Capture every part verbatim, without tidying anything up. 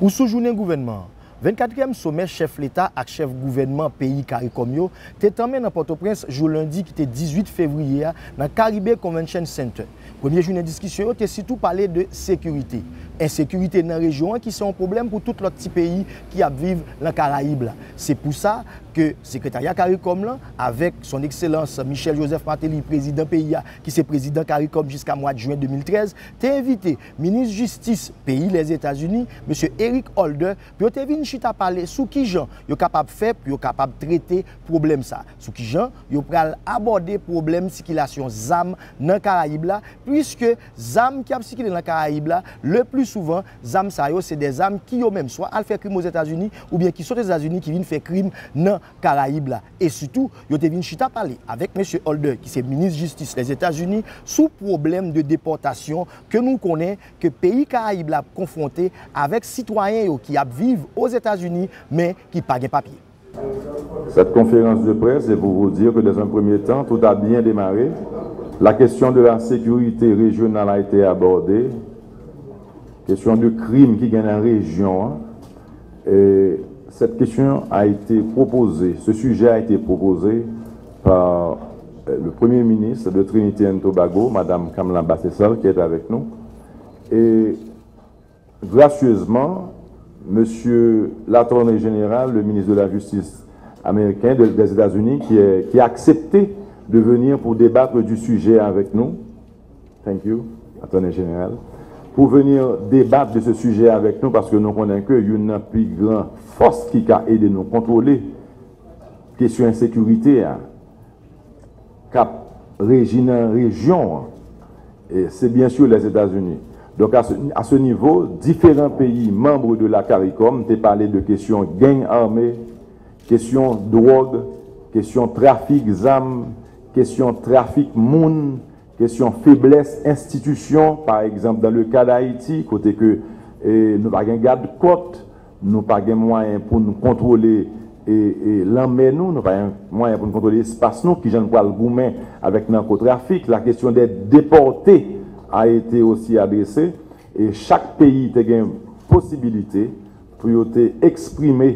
Pou sou jounen gouvènman an, vennkatriyèm somè chèf leta ak chèf gouvènman peyi CARICOM yo te tanmen nan Pòtoprens jou lendi ki te dizuit fevriye a nan Caribe Convention Center. Premye jounen diskisyon yo te sitou pale de sekirite. Ensekirite nan rejyon an ki se yon pwoblèm pou tout lòt ti peyi ki ap viv nan Karayib la. Se pou sa ke sekretarya CARICOM lan, avèk Son Ekselans Michel Joseph Martelly, prezidan peyi a, ki se prezidan CARICOM jiska mwa jen de mil trèz, te envite minis jistis peyi Lèzetazini, mesye Eric Holder, pou yo te vin chita pale sou kijan yo kapab fè pou yo kapab trete pwoblèm sa, sou kijan yo pral abòde pwoblèm sikilasyon zam nan Karayib la, piske zam ki ap sikile nan Karayib la, le pli souvan, zam sa yo se de zam ki yo menm swa al fè krim Ozetazini oubyen ki sot Ozetazini ki vin fè krim nan Karayib la. E sitou, yo te vin chita pale avèk mesye Holder, ki se minis jistis Lèzetazini, sou pwoblèm de depòtasyon ke nou konnen ke peyi Karayib la ap konfwonte avèk sitwayen yo ki ap viv Ozetazini, men ki pa gen papye. Cette conférence de presse est pour vous dire que dans un premier temps, tout a bien démarré. La question de la sécurité régionale a été abordée. Kesyon de krim ki gen nan rejyon an. Et cette question a été proposée, ce sujet a été proposé par euh, le Premier ministre de Trinité and Tobago, Madame Kamla Basesal, qui est avec nous. Et gracieusement, Monsieur l'Attorney General, le ministre de la Justice américain de- des États-Unis, qui, est- qui a accepté de venir pour débattre du sujet avec nous. Thank you, Attorney General. Pour venir débattre de ce sujet avec nous, paske nou konnen ke youn nan pi gran fòs ki ka ede nou kontwole kesyon ensekirite a, k ap reji nan rejyon an, e se byen si Lèzetazini. Donk, a se, a se nivo, diferan peyi manm de la CARICOM te pale de kesyon gang ame, kesyon dwòg, kesyon trafik zam, kesyon trafik moun, kesyon feblès enstitisyon, pa egzanp, dans le cas d'Haïti, kote ke e, nou pa gen gad kòt, nou pa gen mwayen pou n kontwole e, e, lanmè nou, nou pa gen mwayen pou n kontwole espas nou, kijan n pral goumen avèk nankotrafik, la question des déportés a été aussi adressée, e chak peyi te gen posibilite pou yo te eksprime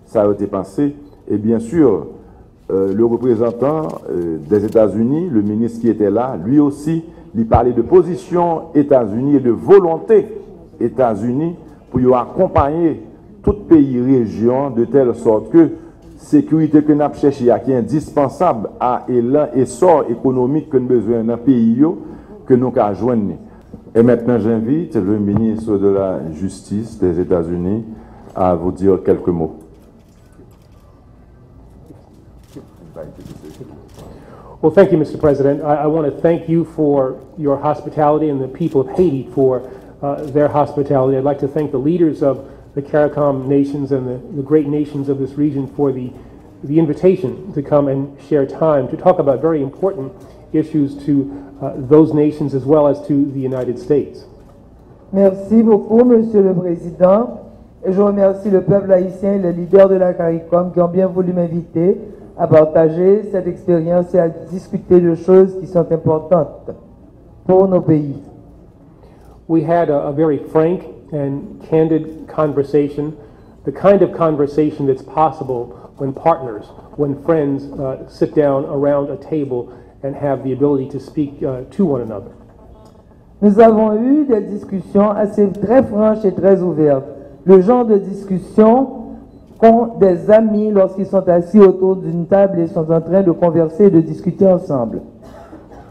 sa yo te panse, e byen si, euh, le représentant euh, des États-Unis, le ministre qui était là, lui aussi, li pale de pozisyon Etazini e de volonte Etazini pou yo akonpaye tout peyi rejyon de tèl sòt ke sekirite ke n ap chèche a ki endispansab a elan esò ekonomik ke n bezwen nan peyi yo, ke nou ka jwenn li. Et maintenant, j'invite le ministre de la Justice des États-Unis à vous dire quelques mots. Well, thank you, Mister President. I, I want to thank you for your hospitality and the people of Haiti for uh, their hospitality. I'd like to thank the leaders of the CARICOM nations and the, the great nations of this region for the, the invitation to come and share time to talk about very important issues to uh, those nations as well as to the United States. Merci beaucoup, Monsieur le Président. Et je remercie le peuple haïtien et les leaders de la CARICOM qui ont bien voulu m'inviter à partager cette expérience et à discuter de choses qui sont importantes pour nos pays. We had a, a very frank and candid conversation, the kind of conversation that's possible when partners, when friends uh, sit down around a table and have the ability to speak uh, to one another. Nous avons eu des discussions assez très franches et très ouvertes, le genre de discussion qu'ont des amis lorsqu'ils sont assis autour d'une table et sont en train de converser et de discuter ensemble.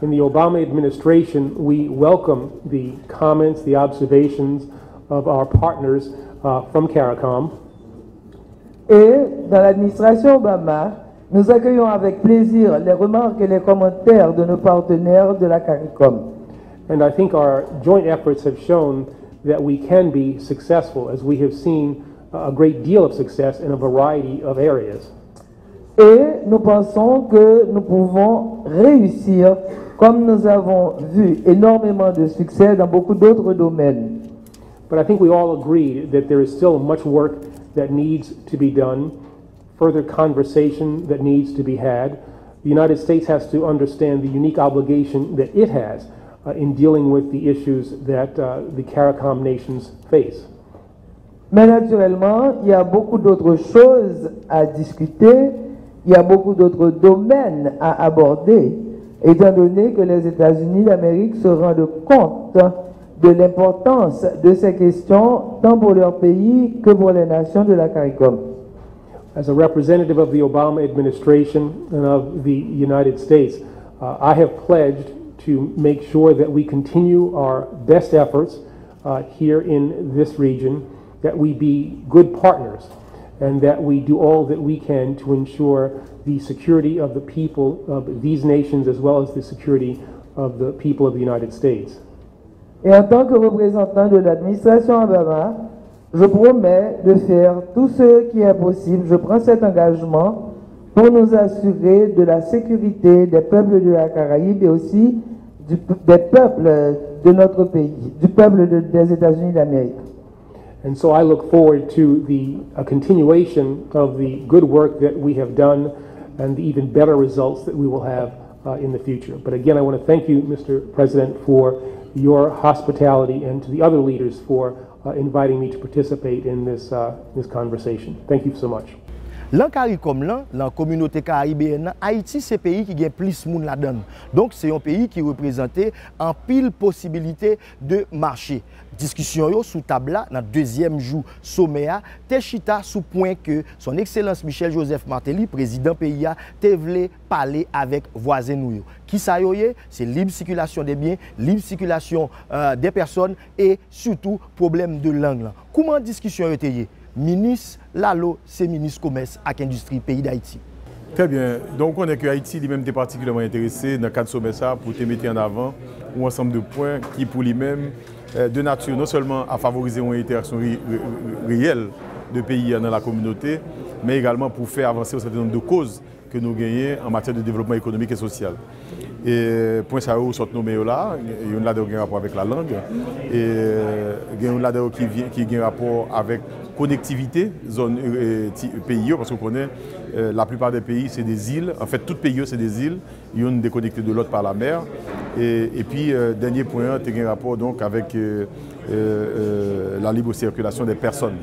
In the Obama administration, we welcome the comments, the observations of our partners uh, from CARICOM. Et dans l'administration Obama, nous accueillons avec plaisir les remarques et les commentaires de nos partenaires de la CARICOM. And I think our joint efforts have shown that we can be successful as we have seen a great deal of success in a variety of areas. Et nous pensons que nous pouvons réussir comme nous avons vu énormément de succès dans beaucoup d'autres domaines. But I think we all agree that there is still much work that needs to be done, further conversation that needs to be had. The United States has to understand the unique obligation that it has uh, in dealing with the issues that uh, the CARICOM nations face. Mais naturellement, il y a beaucoup d'autres choses à discuter, il y a beaucoup d'autres domaines à aborder, étant donné que les États-Unis d'Amérique se rendent compte de l'importance de ces questions, tant pour leur pays que pour les nations de la CARICOM. As a representative of the Obama administration and of the United States, uh, I have pledged to make sure that we continue our best efforts uh, here in this region, that we be good partners, and that we do all that we can to ensure the security of the people of these nations as well as the security of the people of the United States. Et en tant que représentant de l'administration Obama, je promets de faire tout ce qui est possible, je prends cet engagement pour nous assurer de la sécurité des peuples de la Caraïbe et aussi du- des peuples de notre pays, du peuple de- des États-Unis d'Amérique. And so I look forward to the a continuation of the good work that we have done and the even better results that we will have uh, in the future. But again, I want to thank you, Mister President, for your hospitality and to the other leaders for uh, inviting me to participate in this, uh, this conversation. Thank you so much. Lan CARICOM lan, lan kominote karayibeyèn nan, Ayiti se peyi ki gen plis moun ladan l. Donk, se yon peyi ki reprezante anpil posibilite de mache. Diskisyon yo sou tab la nan dezyèm jou somè a te chita sou pwen ke Son Ekselans Michel Joseph Martelly, prezidan peyi a, te vle pale avèk vwazen nou yo. Kisa yo ye? Se lib sikilasyon de byen, lib sikilasyon de pèsòn e sitou pwoblèm de lang lan. Kouman diskisyon yo te ye? Minis Lalo se minis komès ak endistri peyi Dayiti. Trè byen. Donk, ou konnen ke Ayiti li menm te patikilyèman enterese nan kad somè sa pou te mete an avan yon ansanm de pwen ki pou li menm de nati non sèlman a favorize yon entèraksyon reyèl de peyi a nan la kominote, men egalman pou fè avanse yon sèten nonb de koz ke nou genyen an matyè de devlopman ekonomik e sosyal. E pwen sa yo ou sot nonmen yo la, youn ladan yo gen rapò avèk lalang, e gen youn ladan yo ki, vyen, ki gen rapò avèk konektivite zòn peyi yo, paske ou konnen laplipa de peyi se de zil, anfèt tout peyi yo se de zil, youn dekonekte de lòt pa lamè. E, epi dènye pwen an te gen rapò donk avèk la libre circulation des personnes.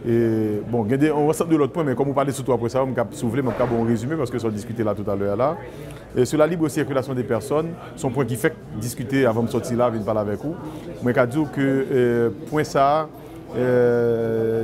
E, bon, gen de, yon ansanm de lòt pwen, men kòm ou pale sou twa pwen sa yo, m ka, si w vle, m ap ka ba w yon rezime paske sa w diskite la toutalè a la. E, sou la libre circulation des personnes, se yon pwen ki fèk diskite avan m sòti la vin pale avèk ou. Mwen ka di w ke pwen sa a,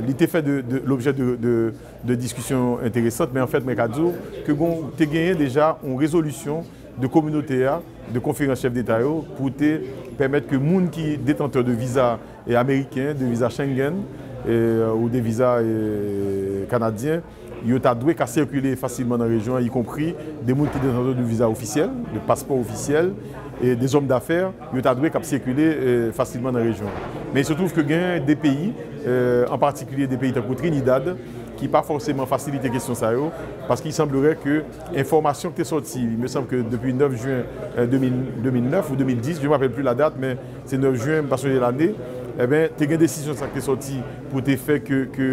li te fè de, de, lobjè de, de, de diskisyon enteresant, men anfèt, mwen ka di w ke gon, te genyen deja yon rezolisyon de kominote a, de konferans chèf deta yo, pou te pèmèt ke moun ki detantè de viza e ameriken, de viza Schengen, e, ou de viza e, kanadyen, yo ta dwe ka sikile fasilman nan rejyon an, ikonpri de moun ki detantè de viza ofisyèl, de paspò ofisyèl, e de zòm dafè, yo ta dwe k ap sikile e, fasilman nan rejyon an. Men il se trouve ke gen de peyi, e, an patikilye de peyi tankou Trinidad, ki pa fòseman fasilite kesyon sa yo, paske il semblerait que enfòmasyon ki te sòti, il me semble que depuis neuf juin e, deux mille, deux mille neuf ou deux mille dix, je me rappelle plus la date, men se neuf juin, m pa sonje lane, enben, te gen desizyon sa ki te sòti pou te fè ke, ke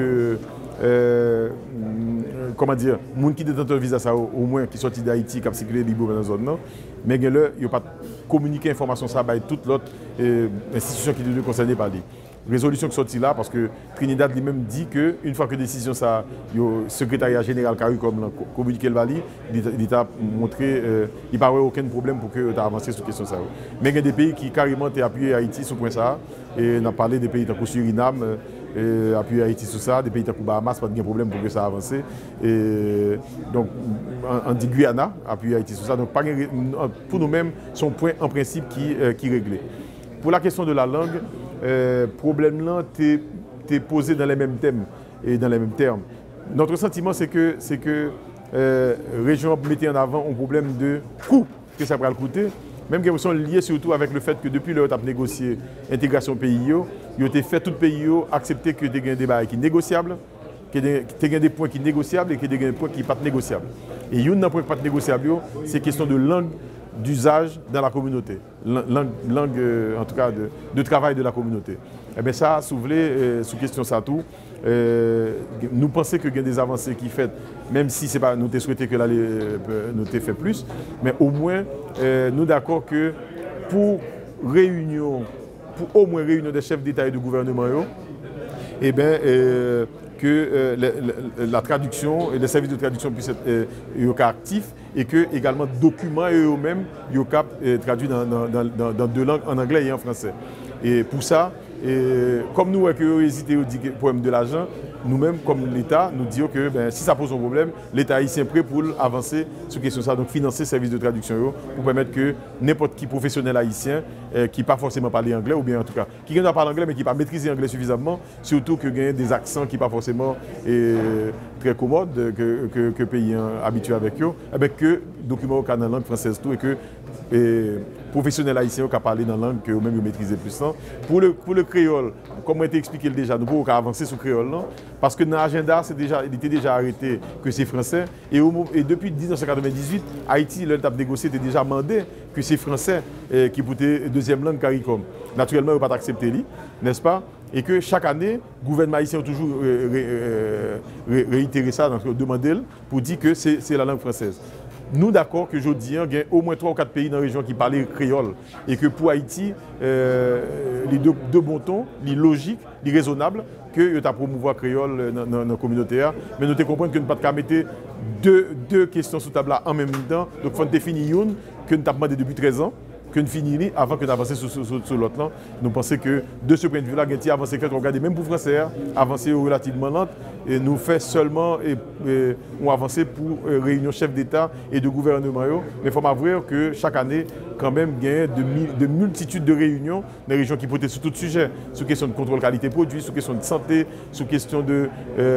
e, kòman di, moun ki detantè viza sa yo, omwen ki sòti Dayiti, k ap sikile libreman nan zòn nan, men gen lè, yo pa t kominike enfòmasyon sa bay tout lòt e, enstitisyon ki te dwe konsène pa li. Rezolisyon ki sòti la, paske Trinidad li menm di ke, yon fwa ke desizyon sa yo, Sekretarya Jeneral CARICOM lan ko-, kominike l ba li, li, li ta montre e, li pa wè okenn pwoblèm pou ke yo ta avanse sou kesyon sa yo. Men gen de peyi ki kareman te apiye Ayiti sou pwen sa a, e n ap pale de peyi tankou Surinam, e, apiye Ayiti sou sa, de peyi tankou Bahamas pa t gen pwoblèm pou ke sa avanse. E, donk, an, an di Guyana apiye Ayiti sou sa. Donk, pa gen re-, an, pou nou menm, se yon pwen an prensip ki, e, ki regle. Pour la question de la langue, euh, pwoblèm lan te, te poze dans les mêmes thèmes et dans les mêmes termes. Notre sentiment, c'est que, c'est que euh, rejyon an mete an avan yon pwoblèm de kou ke sa pral koute. Menm gen enpresyon l lye sitou avèk le fèt ke depi lè yo t ap negosye entegrasyon peyi yo, yo te fè tout peyi yo aksepte ke te gen de bagay ki negosyab, ke te, te gen de pwen ki negosyab e ke te gen de pwen ki pa t negosyab. E youn nan pwen ki pa t negosyab yo, se kesyon de lang d'usage dans la communauté. Lang, lang, lang, euh, en tout cas, de, de travail de la communauté. Enben sa, si w vle, euh, sou kesyon sa tou, euh, nou panse ke gen de avanse ki fèt, menm si se pa, nou te swete ke l ale, euh, nou te fè plis, men omwen, euh, nou dakò ke pou reyinyon, pou omwen reyinyon de chèf deta e de gouvènman yo, Eh ben, euh, que euh, le- le- la traduction et les services de traduction puissent être euh, yo ka aktif e ke egalman dokiman yo yo menm yo ka euh, tradui dans, dans, dans, dans deux langues, en anglais et en français. Et pour ça, e kòm nou wè ke yo ezite, yo di ke pwoblèm de lajan, nou menm kòm Leta, nou di yo ke ben, si sa poze yon pwoblèm, Leta ayisyen prè pou l avanse sou kesyon sa, donk finanse sèvis de tradiksyon yo pou pèmèt ke nenpòt ki pwofesyonèl ayisyen eh, ki pa fòseman pale anglè oubyen antouka ki gen dwa pale anglè men ki pa metrize anglè sifizamman, sitou ke genyen de aksan ki pa fòseman eh, trè komòd ke, ke, ke peyi an abitye avèk yo, ebyen ke dokiman yo ka nan lang fransèz tou e ke eh, pwofesyonèl ayisyen yo ka pale nan lang ke yo menm yo metrize plis lan. Pou le, pou le kreyòl, kòm mwen te eksplike l deja, nou poko ka avanse sou kreyòl lan, paske nan ajanda se deja, li te deja arete ke se fransè, e, o mo- e depi mil nèf san katrevendizuit, Ayiti, lè l t ap negosye, te deja mande ke se fransè eh, ki pou te dezyèm lang CARICOM. Natirèlman, yo pa t aksepte li, nèspa? E ke chak ane, gouvènman ayisyen yo toujou re- re- re- re- reitere sa, donk yo demande l pou di ke se se la lang fransèz. Nou dakò ke jodi an gen omwen twa ou kat peyi nan rejyon ki pale kreyòl e ke pou Ayiti, eh, li de, de bon ton, li lojik, li rezonab ke yo ta pwomouvwa kreyòl nan, nan, nan kominote a. Men nou te konprann ke nou pa t ka mete de, de kesyon sou tab la an menm tan. Donk fò n te fini youn ke n t ap mande depi trèz an, ke n fini li avan ke n avanse sou, sou, sou, sou lòt lan. Nou panse ke de se pwen de vi la, gen ti avanse k fèt, w ap gade menm pou fransè a, avanse yo relativman lant, e nou fè sèlman e, e, yon avanse pou e, reyinyon chèf deta e de gouvèneman yo. Men fò m avwe ke chak ane, kanmenm, genyen de, mi- de miltitid de reyinyon nan rejyon ki pote sou tout sijè, sou kesyon de kontwòl kalite pwodui, sou kesyon de sante, sou kesyon de, e,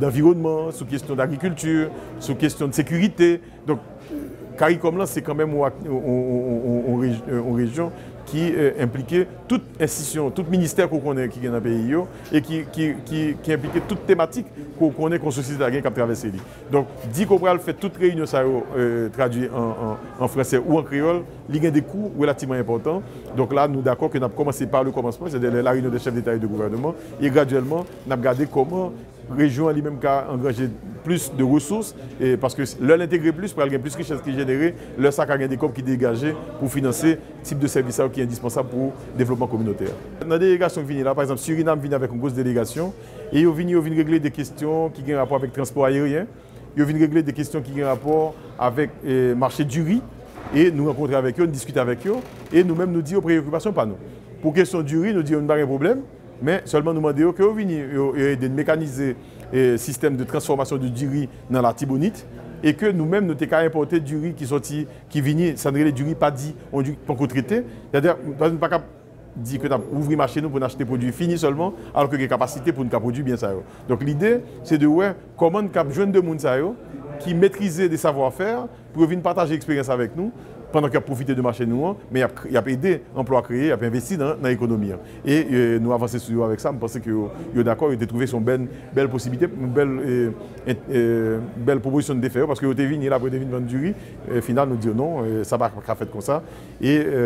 danviwònman, sou kesyon dagrikilti, sou kesyon de sekirite. Donk, CARICOM lan, se kanmenm yon, ak- yon, yon, yon, yon, yon rej- yon rejyon ki eh, enplike tout enstitisyon, tout ministè ke w konnen ki gen nan peyi yo e ki, ki, ki, ki enplike tout tematik ke w konnen ke yon sosyete ta gen k ap travèse li. Donk, di ke w pral fè tout reyinyon sa yo eh, tradui an, an, an fransè ou an kreyòl, li gen de kou relativman enpòtan. Donk la, nou dakò ke n ap kòmanse pa le kòmansman, sètadi la reyinyon de chèf deta e de gouvèneman, e gradyèlman, n ap gade kòman rejyon an li menm ka angranje plis de resous, e paske lè l entegre plis, pral gen plis richès ki jenere, lè sa ka gen de kòb ki degaje pou finanse tip de sèvis sa yo ki endispansab pou devlopman kominotè a. Nan delegasyon ki vini la, pa egzanp, Sirinam vini avèk yon gwos delegasyon, e yo vini, yo vin regle de kesyon ki gen rapò avèk transpò ayeryen, yo vin regle de kesyon ki gen rapò avèk eh, mache diri, e nou rankontre avèk yo, nou diskite avèk yo, e nou menm nou di yo preyokipasyon pa nou. Pou kesyon diri, nou di yo nou pa gen pwoblèm, men sèlman nou mande yo ke yo vini, yo, yo ede n mekanize eh, sistèm de transfòmasyon de diri nan Latibonit, e ke nou menm nou te ka enpòte diri ki sòti, ki vini, sa n rele diri pa di, yon diri ki poko trete, sètadi nou pa ka di ke n ap ouvri mache nou pou n achte pwodui fini sèlman, alò ke gen kapasite pou n ka pwodui byen sa yo. Donk lide, se de wè kòman n kab jwenn de moun sa yo ki metrize de savwa fè pou yo vin pataje eksperyans avèk nou, pandan ke y ap pwofite de mache nou an, men y ap, y ap ede anplwa kreye, y ap envesti nan, nan ekonomi an. E e, nou avanse sou yo avèk sa, m panse ke yo, yo dakò, yo te twouve se yon bèl, bèl posiblite, yon bèl, e, en- e, bèl pwopozisyon n te fè yo, paske yo te vini la pou yo te vin vann diri, e final nou di yo non, e, sa pa ka fèt konsa. E e,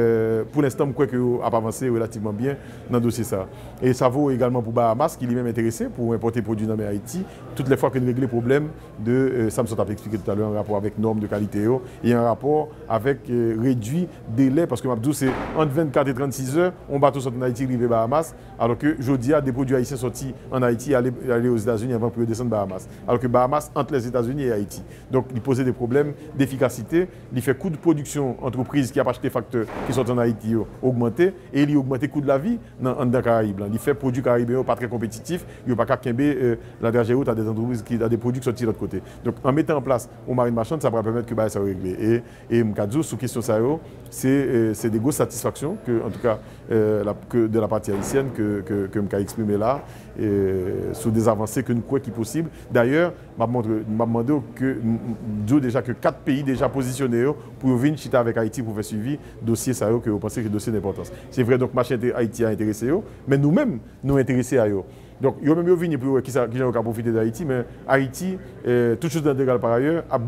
pou lenstan, m kwè ke yo ap avanse relativman byen nan dosye sa. E sa vo egalman pou Bahamas, ki li menm enterese pou enpòte pwodui nan men Ayiti, tout lè fwa ke n regle pwoblèm de, e, sa m sot ap eksplike toutalè an rapò avèk nòm de kalite yo, e an rapò avèk e, redui delè, paske m ap di w se ant vennkat e trannsis è, yon bato sot ann Ayiti rive Bahamas, alò ke jodi a, de pwodui ayisyen sòti ann Ayiti ale, ale Ozetazini anvan pou yo desann Bahamas. Alò ke Bahamas ant Lèzetazini e Ayiti. Donk, li poze de pwoblèm defikasite, li fè kou de pwodiksyon antrepriz ki ap achte faktè ki sòti ann Ayiti yo ogmante, e li ogmante kou de lavi nan anndan Karayib lan. Li fè pwodui karibeyen yo pa trè konpetitif, yo pa ka kenbe eh, latrajè yo ta de antrepriz ki ta de pwodui ki sòti lòt kote. Donk, an metan an plas yon marin machann, sa pral pèmèt ke bagay sa yo regle. E, e m ka di w, sou kesyon sa yo, se eh, se de gwo satisfaksyon ke, antouka, eh, la, ke de la pati ayisyèn ke, ke, ke m ka eksprime la, eh, sou de avanse ke n kwè ki posib. Dayè, m ap montre, m ap mande w ke, m- m- di w deja ke kat peyi deja pozisyone yo pou yo vin chita avèk Ayiti pou fè swivi dosye sa yo ke yo panse ke dosye nenpòtans. Se vre, donk, mache ente- Ayiti a enterese yo, men nou menm, nou enterese a yo. Donk, yo menm yo vini pou yo wè kisa, kijan yo ka pwofite de Ayiti, men Ayiti, eh, tout chose étant égale par ailleurs, ap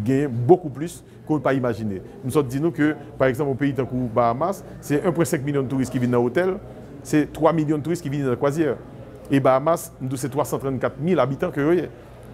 genyen bokou plis ke w pa imajine. M sot di nou ke, pa egzanp, yon peyi tankou Bahamas, se en pwen senk milyon touris ki vin nan otèl, se twa milyon touris ki vini nan kwazyè. E Bahamas, m di w, se twa san trannkat mil abitan ke yo ye.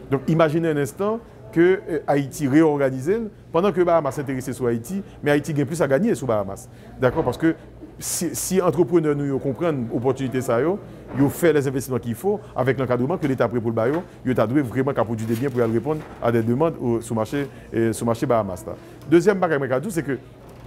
Donk, imajine en enstan ke eh, Ayiti reyòganize l, pandan ke Bahamas enterese sou Ayiti, men Ayiti gen plis a ganye sou Bahamas. Dakò? Paske Si, si antreprenè nou yo konprann opòtinite sa yo, yo fè les investissements qu'il faut avec l'encadrement que Leta prè pou l ba yo, yo ta dwe vrèman ka pwodui de byen pou y al reponn a de demann sou mache, sou mache Bahamas la. Dezyèm bagay mwen ka di w, se ke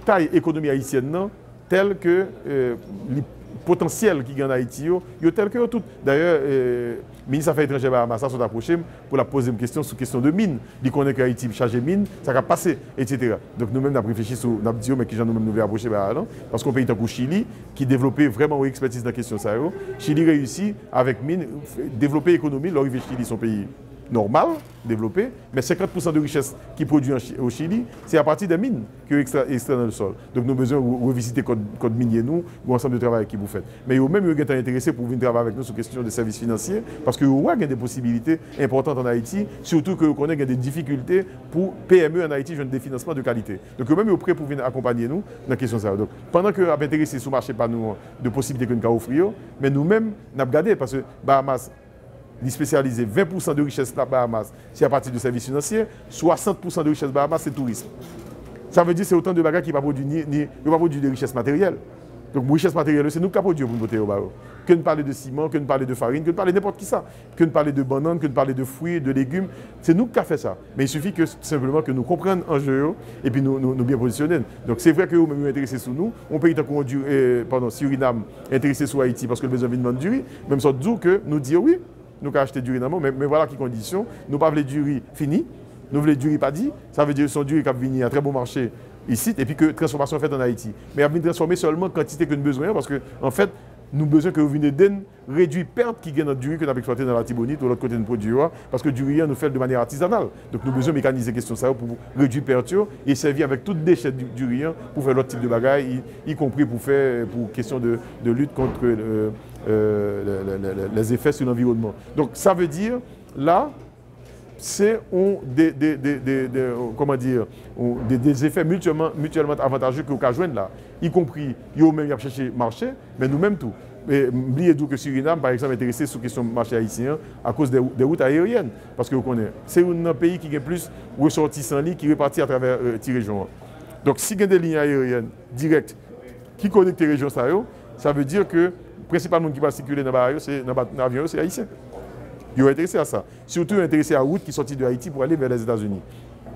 tay ekonomi ayisyèn nan, tèl ke, eh, li, potansyèl ki gen ann Ayiti yo, yo tèl ke yo tout. Dayè, eh, minis afè etranjè Bahamas la sot apwoche m pou l ap poze m kesyon sou kesyon de min. Li konnen ke Ayiti chaje min, sa k ap pase, etsetera. Donk nou menm n ap reflechi sou, n ap di yo, men kijan nou menm nou vle apwoche bagay la, paske yon peyi tankou Chili, ki devlope vrèman yon ekspètiz nan kesyon sa yo, Chili reyisi avèk min, devlope ekonomi, lè w rive Chili, se yon peyi nòmal, devlope, men senkant pousan de richès ki pwodui an Chi-, o Chili, se apati de min ke yo ekstray, ekstray nan sòl. Donk nou bezwen re-, revizite kòd, kòd minye nou, gen yon ansanm de travay ki pou fèt. Men yo menm, yo gentan enterese pou vin travay avèk nou sou kesyon de sèvis finansye, paske yo wè gen de posibilite enpòtan ann Ayiti, sitou ke yo konnen gen de difikilte pou P M E ann Ayiti jwenn de finansman de kalite. Donk yo menm, yo prè pou vin akonpanye nou nan kesyon sa yo. Donk pandan ke yo ap enterese sou mache pa nou an, de posiblite ke nou ka ofri yo, men nou menm, n ap gade, paske Bahamas, li espesyalize, ven pousan de richès la Bahamas, se apati de sèvis finansye, swasant pousan de richès Bahamas, se tourism. Sa vle di, se otan de bagay ki pa pwodui ni, ni, yo pa pwodui de richès materyèl. Donk, richès materyèl yo, se nou ki ka pwodui yo pou n pote yo ba yo. Ke n pale de siman, ke n pale de farin, ke n pale nenpòt ki sa, ke n pale de bannann, ke n pale de fwi, de legim, se nou ki ka fè sa. Men il suffit que, senpleman, ke nou konprann anje yo, epi nou, nou, nou byen pozisyone n. Donk, se vre ke yo menm yo enterese sou nou, yon peyi tankou Ondi-, eh, padon, Sirinam enterese sou Ayiti paske l bezwen vin vann diri, menm sa w di w ke nou di yo wi, nou ka achte diri nan men w, men, men vwala ki kondisyon, nou pa vle diri fini, nou vle diri pa di, sa vle di se yon diri k ap vini a trè bon mache isit, epi ke transfòmasyon fèt ann Ayiti. Men y ap vin transfòme sèlman kantite ke n bezwen an, paske, anfèt, nou bezwen ke yo vin ede n redui pèt ki gen nan diri ke n ap eksplwate nan Latibonit ou lòt kote n pwodui yo a, paske diri an, nou fè l de manyè atizanal. Donk, nou bezwen mekanize kesyon sa yo pou redui pèt yo e sèvi avèk tout dechè di-, diri an pou fè lòt tip de bagay, i, ikonpri pou fè, pou kesyon de, de lit kont, euh, euh, le, le, le, le, les effets sur l'environnement. Donk, sa vle di, la, se yon de, de, de, de, de, kòman di, yon de, de zefè mityèlman, mityèlman avantaje ke w ka jwenn la, ikonpri yo menm y ap chèche mache, men nou menm tou. E m bliye di w ke Sirinam, pa egzanp, enterese sou kesyon mache ayisyen an akoz de, de wout ayeryèn. Paske w konnen, se youn nan peyi ki gen plis resòtisan li ki repati atravè, euh, ti rejyon an. Donk, si gen de liy ayeryèn dirèk ki konekte rejyon sa yo, sa vle di ke prensipal moun ki pral sikile nan bagay yo, se, nan ba-, nan avyon yo, se ayisyen. Yo enterese a sa. Sitou yo enterese a wout ki sòti de Ayiti pou ale vè Lèzetazini.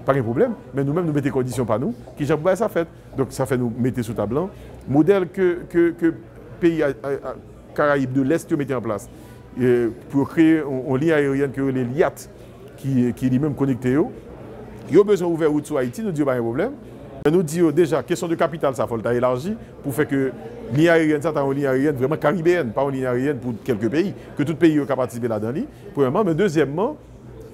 Pa gen pwoblèm, men nou menm nou mete kondisyon pa nou, kijan pou bagay sa fèt. Donk sa fè nou mete sou tab lan modèl ke, ke, ke peyi a, a, a, Karayib de Lès yo mete an plas, e, pou yo kreye yon, yon liy ayeryèn ke yo rele LIAT, ki, ki li menm konekte yo. Yo bezwen ouvè wout sou Ayiti, nou di yo pa gen pwoblèm. Men nou di yo deja, kesyon de kapital sa, fò l ta elaji pou fè ke liy ayeryèn sa ta yon liy ayeryèn vrèman karibeyèn, pa yon liy ayeryèn pou kèlke peyi, ke tout peyi yo ka patisipe ladan li, premyèman. Men dezyèmman,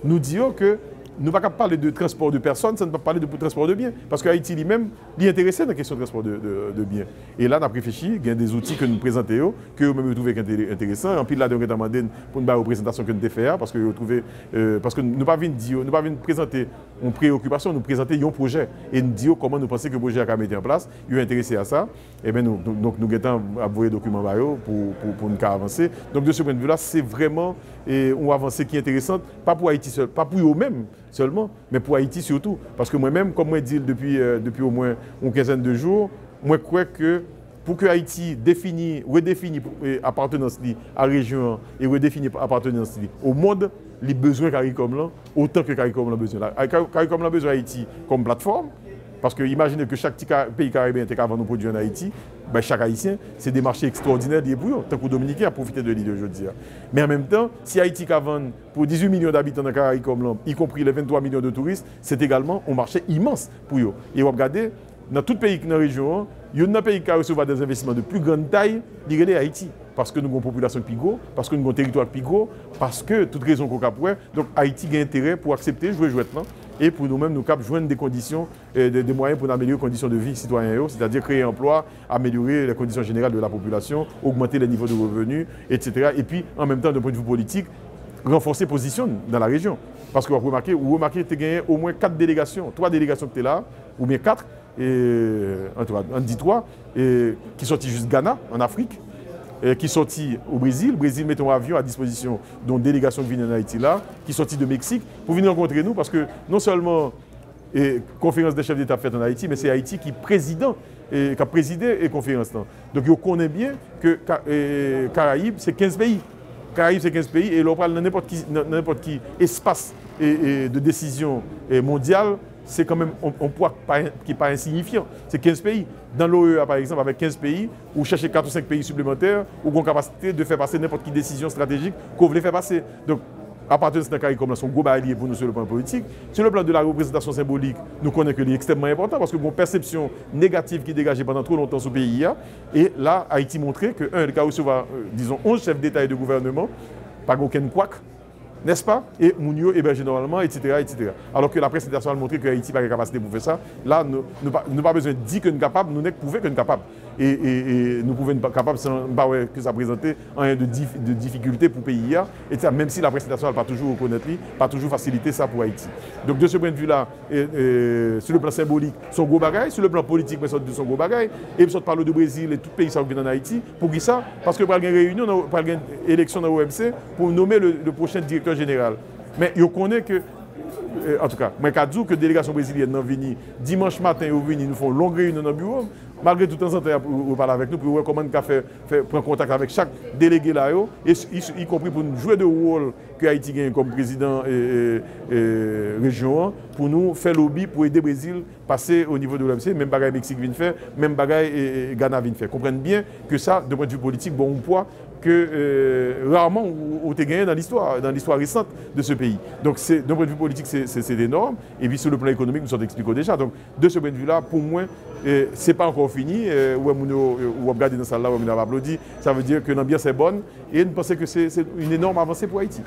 nou di yo ke nou pa ka pale de transpò de pèsòn san n pa pale de transpò de byen. Paske Ayiti li menm, li enterese nan kesyon transpò de, de, de byen. E la, n ap reflechi, gen de zouti ke nou prezante yo, ke yo menm yo twouve ki entere-, enteresan. Anpil ladan yo gentan mande n pou n ba yo prezantasyon ke n te fè a, paske yo twouve, euh, paske nou pa vin di yo, nou pa vin prezante yon preyokipasyon, nou prezante yon pwojè. E n di yo kòman nou panse ke pwojè a ka mete an plas, yo enterese a sa. Ebyen, nou, nou, donk, nou gentan ap voye dokiman ba yo pou, pou, pou n ka avanse. Donk, de ce point de vue là, se vrèman, e, yon avanse ki enteresan, pa pou Ayiti sèl, pa pou yo menm sèlman, men pou Ayiti sitou. Paske mwen menm, kòm mwen di l depi, e, depi omwen yon kenzèn de jou, mwen kwè ke pou ke Ayiti defini, redefini, e, apartenans li a rejyon an e redefini apartenans li o mond, li bezwen CARICOM lan otan ke CARICOM lan bezwen la. Ka-, CARICOM lan bezwen Ayiti kòm platfòm, paske imajine ke chak ti ka-, peyi karibeyen te ka vann yon pwodui ann Ayiti, bay chak Ayisyen, se de mache ekstwòdinè li ye pou yo, tankou Dominiken ap pwofite de li de jodi a. Men an menm tan, si Ayiti ka vann pou dizuit milyon dabitan nan CARICOM lan, ikonpri les vingt-trois millions de touristes, se egalman yon mache imans pou yo. E w ap gade, nan tout peyi ki nan rejyon an, youn nan peyi ki ka resevwa de envestiman de pli grann tay, li rele Ayiti. Paske nou gen yon popilasyon ki pi gwo, paske nou gen yon teritwa ki pi gwo, paske tout rezon ke w kab wè. Donk, Ayiti gen enterè pou aksepte jwe jwèt lan e pou nou menm, nou kab jwenn de kondisyon, e, de, de mwayen pou n amelyore kondisyon de vi sitwayen yo, sètadi kreye anplwa, améliorer les conditions générales de la population, augmenter les niveaux de revenus, et cetera. Epi, an menm tan, d'un point de vue politique, ranfòse pozisyon n nan la rejyon. Paske w ap remake, ou remake te genyen omwen kat delegasyon, twa delegasyon ki te la, oubyen kat, e, an tou ka, ann di twa, e, ki sòti jis Gana, ann Afrik, e, ki sòti o Brezil. Brezil mete yon avyon a dispozisyon de yon delegasyon ki vini ann Ayiti la, ki sòti de Meksik, pou vin rankontre nou, paske non sèlman e konferans de chèf deta ap fèt ann Ayiti, men se Ayiti ki prezidan, e, k ap prezide, e, konferans lan. Donk, yo konnen byen ke Ka-, e, Karayib, se kenz peyi. Karayib, se kenz peyi, e lè w pral nan nenpòt ki, nan, nan nenpòt ki espas, e, e, de desizyon, e, mondyal, se kanmenm yon, yon pwa ki pa, ki pa ensinyifyan. Se kenz peyi. Nan l'O E A, pa egzanp, avèk kenz peyi, ou chèche kat ou senk peyi siplemantè, ou gen kapasite de fè pase nenpòt ki desizyon estratejik ke w vle fè pase. Donk, apatenans nan Karikòm lan se yon gwo bagay li ye pou nou sou le plan politik. Sou le plan de la reprezantasyon senbolik, nou konnen ke li ekstrèmman enpòtan paske gen yon pèsepsyon negatif ki degaje pandan twò lontan sou peyi a. E la, Ayiti montre ke, en, li ka resevwa, euh, dizon, onz chèf deta e de gouvènman, pa gen okenn kwak, nèspa? E moun yo ebèje nòmalman, etsetera, etsetera. Alò ke laprès entènasyonal montre ke Ayiti pa gen kapasite pou fè sa. La, nou, nou pa, nou pa bezwen di ke n kapab, nou nèk pwouve ke n kapab. E, e, e nou pwouve n pa kapab san n pa wè ke sa prezante anyen de dif-, de difikilte pou peyi a, etsetera, menm si laprès entènasyonal pa toujou rekonèt li, pa toujou fasilite sa pou Ayiti. Donk, de ce point de vue-là, e, e, sou le plan senbolik, se yon gwo bagay, sou le plan politik, mwen sot di se yon gwo bagay, epi sot pale w de Brezil e tout peyi sa yo ki vin ann Ayiti. Poukisa? Paske pral gen reyinyon, nan, pral gen eleksyon nan O M C pou nome le, le pwochen direktè jeneral. Men yo konnen ke, e, antouka, mwen ka di w ke delegasyon brezilyèn nan vini dimanch maten, yo vini, nou fè yon long reyinyon nan biwo m. Malgre tou, tanzantan, y ap repale avèk nou pou yo wè kòman n ka fè, fè pran kontak avèk chak delege la yo, e, e, ikonpri pou n jwe de wòl ke Ayiti genyen kòm prezidan, e, e, e, rejyon an, pou nou fè lobi pou ede Brezil pase o nivo de O M C, menm bagay Meksik vin fè, menm bagay, e, e, Gana vin fè. Konprann byen ke sa, de pwen de vi politik, ba w yon pwa ke, e, rarman ou, ou te genyen nan listwa, nan listwa resant de se peyi. Donk, se, de pwen de vi politik, se, se, se enòm. Epi, sou le plan ekonomik, nou sot eksplike w deja. Donk, de ce point de vue-là, pou mwen, e, se pa ankò fini. E, ou wè moun yo, e, w ap gade nan sal la, w wè moun yo ap aplodi. Sa vle di ke lanbyans est bonne. E n panse ke se, se une énorme avancée pour Haïti.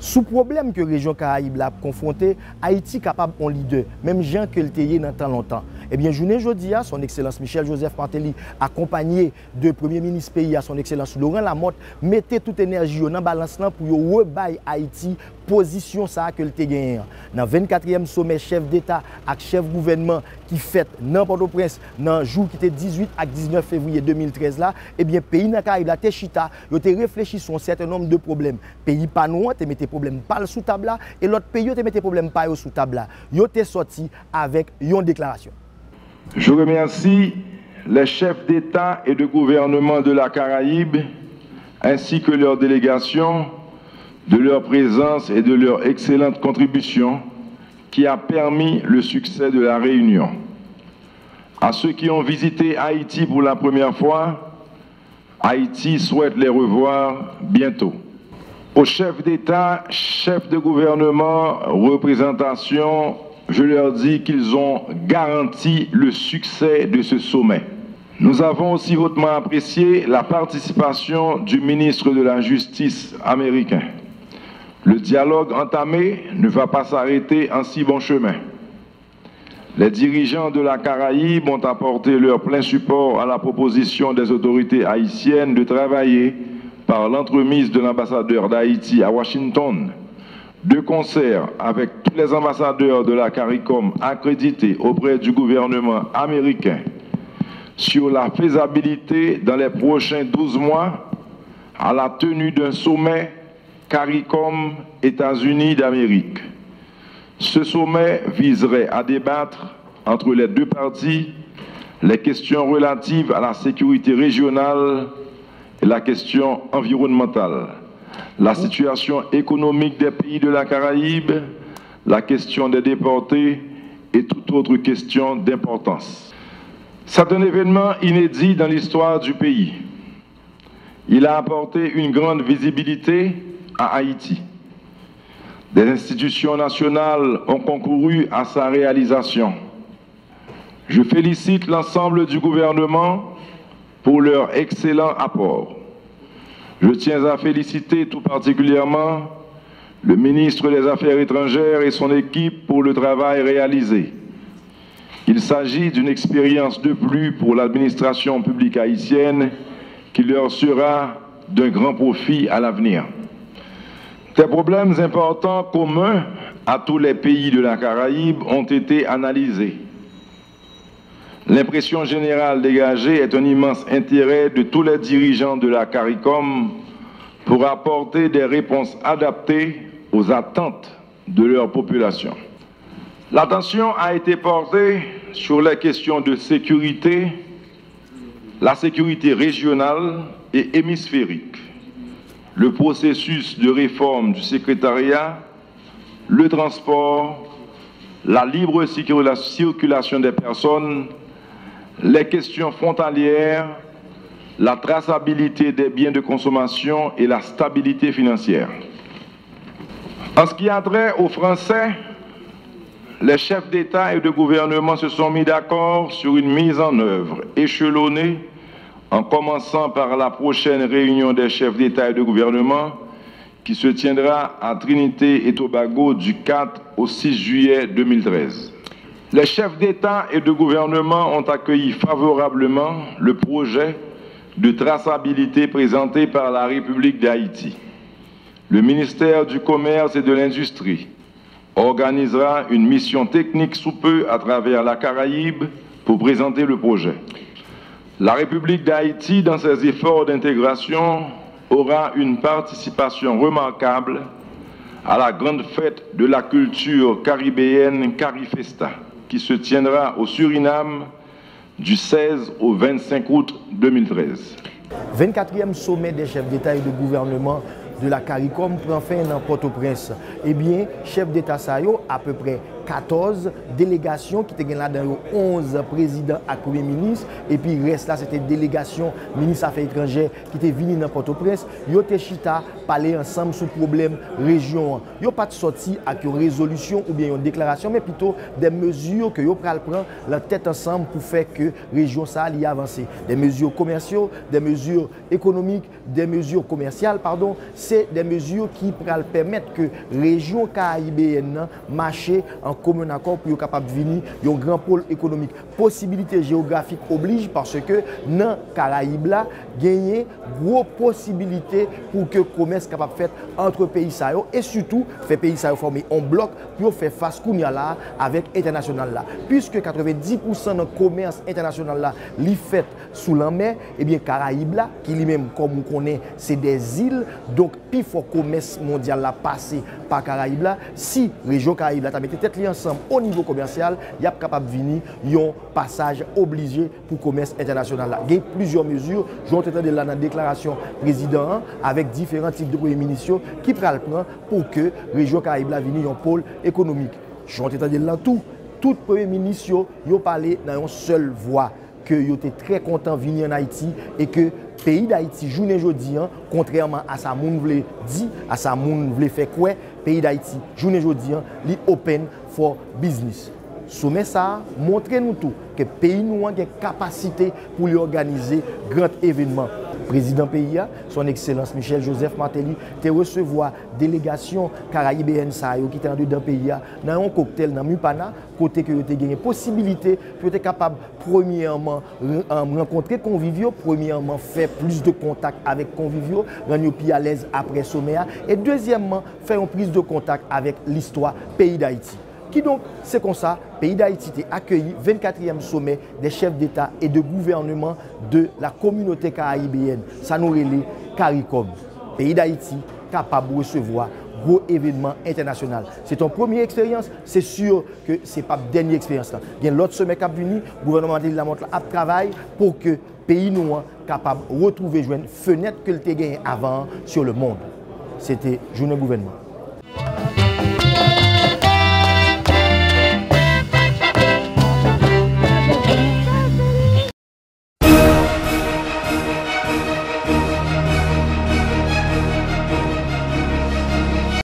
Sou pwoblèm ke rejyon Karayib la ap konfwonte, Ayiti kapab yon lidè, menm jan ke l te ye nan tan lontan. Ebyen, jounen jodi a, Son Ekselans Michel Joseph Martelly, akonpanye de Premye Minis peyi a, Son Ekselans Laurent Lamothe, mete tout enèji yo nan balans lan pou yo rebay Ayiti pozisyon sa a ke l te genyen an. Nan vennkatriyèm somè chèf deta ak chèf gouvènman ki fèt nan Pòtoprens nan jou ki te dizuit ak diznèf fevriye de mil trèz la, ebyen, peyi nan Karayib la te chita, yo te reflechi sou yon sèten nonb de pwoblèm. Peyi pa nou an te mete pwoblèm pa l sou tab la, e lòt peyi yo te mete pwoblèm pa yo sou tab la. Yo te sòti avèk yon deklarasyon. Je remercie les chefs d'État et de gouvernement de la Caraïbe, ainsi que leurs délégations, de leur présence et de leur excellente contribution qui a permis le succès de la réunion. À ceux qui ont visité Haïti pour la première fois, Haïti souhaite les revoir bientôt. Aux chefs d'État, chefs de gouvernement, représentations, je leur dis qu'ils ont garanti le succès de ce sommet. Nous avons aussi hautement apprécié la participation du ministre de la Justice américain. Le dialogue entamé ne va pas s'arrêter en si bon chemin. Les dirigeants de la Caraïbe ont apporté leur plein support à la proposition des autorités haïtiennes de travailler, par l'entremise de l'ambassadeur d'Haïti à Washington, de concert avec tous les ambassadeurs de la CARICOM accrédités auprès du gouvernement américain, sur la faisabilité dans les prochains douze mois à la tenue d'un sommet CARICOM États-Unis d'Amérique. Ce sommet viserait à débattre entre les deux parties les questions relatives à la sécurité régionale et la question environnementale, la situation économique des pays de la Caraïbe, la question des déportés et toute autre question d'importance. C'est un événement inédit dans l'histoire du pays. Il a apporté une grande visibilité à Haïti. Des institutions nationales ont concouru à sa réalisation. Je félicite l'ensemble du gouvernement pour leur excellent apport. Je tiens à féliciter tout particulièrement le ministre des Affaires étrangères et son équipe pour le travail réalisé. Il s'agit d'une expérience de plus pour l'administration publique haïtienne qui leur sera d'un grand profit à l'avenir. Des problèmes importants communs à tous les pays de la Caraïbe ont été analysés. L'impression générale dégagée est un immense intérêt de tous les dirigeants de la CARICOM pour apporter des réponses adaptées aux attentes de leur population. L'attention a été portée sur les questions de sécurité la sécurité régionale et hémisphérique, le processus de réforme du secrétariat, le transport, la libre circula- circulation des personnes, les questions frontalières, la traçabilité des biens de consommation et la stabilité financière. En ce qui a trait au français, les chefs d'État et de gouvernement se sont mis d'accord sur une mise en œuvre échelonnée, en commençant par la prochaine réunion des chefs d'État et de gouvernement qui se tiendra à Trinité et Tobago du quatre au six juillet deux mille treize. Les chefs d'État et de gouvernement ont accueilli favorablement le projet de traçabilité présenté par la République d'Haïti. Le ministère du Commerce et de l'Industrie organisera une mission technique sous peu à travers la Caraïbe pour présenter le projet. La République d'Haïti, dans ses efforts d'intégration, aura une participation remarquable à la grande fête de la culture caribéenne Carifesta, qui se tiendra au Suriname du seize au vingt-cinq août deux mille treize. Vennkatriyèm somè dè chèf deta e de gouvènman de la CARICOM pran fen nan Pòtoprens. Ebyen, chèf deta sa yo, apeprè katòz delegasyon ki te gen ladan yo onz prezidan ak premye minis, epi rès la se te delegasyon minis afè etranjè ki te vini nan Pòtoprens, yo te chita pale ansanm sou pwoblèm rejyon an. Yo pa t sòti ak yon rezolisyon oubyen yon deklarasyon, men pito de mezi ke yo pral pran lan tèt ansanm pou fè ke rejyon sa a li avanse. De mezi komèsyal, de mezi ekonomik, de mezi komèsyal, padon, se de mezi ki pral pèmèt ke rejyon karayibeyèn nan mache an komen akò pou yo kapab vini yon gran pòl ekonomik. Posibilite jewografik oblij, paske nan Karayib la, genyen gwo posibilite pou ke komès kapab fèt ant peyi sa yo, e sitou fè peyi sa yo fòme yon blòk pou yo fè fas kounye a la avèk entènasyonal la. Piske katrevenndis pousan nan komès entènasyonal la, li fèt sou lanmè, ebyen Karayib la, ki li menm, kòm ou konnen, se de zil, donk pifò komès mondyal la pase pa Karayib la. Si rejyon Karayib la ta mete tèt li ansanm o nivo komèsyal, y ap kapab vini yon pasaj oblije pou komès entènasyonal la. Gen plizyè mezi, jan w te tande l la nan deklarasyon prezidan an, avèk diferan tit de premye minis yo ki pral pran pou ke rejyon Karayib la vini yon pòl ekonomik. Jan w te tande l lan tou, tout premye minis yo, yo pale nan yon sèl vwa ke yo te trè kontan vini ann Ayiti e ke peyi Dayiti, jounen jodi an, kontrèman a sa moun vle di, a sa moun vle fè kwè, peyi Dayiti, jounen jodi an, li open for business. Somè sa a montre nou tou ke peyi nou an gen kapasite pou li òganize gran evènman. Prezidan peyi a, Son Ekselans Michel Joseph Martelly, te resevwa delegasyon karayibeyèn sa yo ki te andedan peyi a nan yon koktèl nan Mupana, kote ke yo te genyen posibilite pou yo te kapab, premyèman, rankontre konviv yo, premyèman, fè plis de kontak avèk konviv yo, rann yo pi alèz apre somè a, e dezyèmman, fè yon priz de kontak avèk listwa peyi Dayiti. Kidonk, se konsa, peyi Dayiti te akeyi vennkatriyèm somè de chèf deta e de gouvènman de la kominote karayibeyèn, sa nou rele CARICOM. Peyi Dayiti kapab resevwa gwo evènman entènasyonal. Se yon premye eksperyans, se si ke se p ap dènye eksperyans lan. Gen lòt somè k ap vini, gouvènman Martelly Lamothe la ap travay pou ke peyi nou an kapab retwouve jwenn fenèt ke l te genyen avan an sur le monde. Se te jounen gouvènman.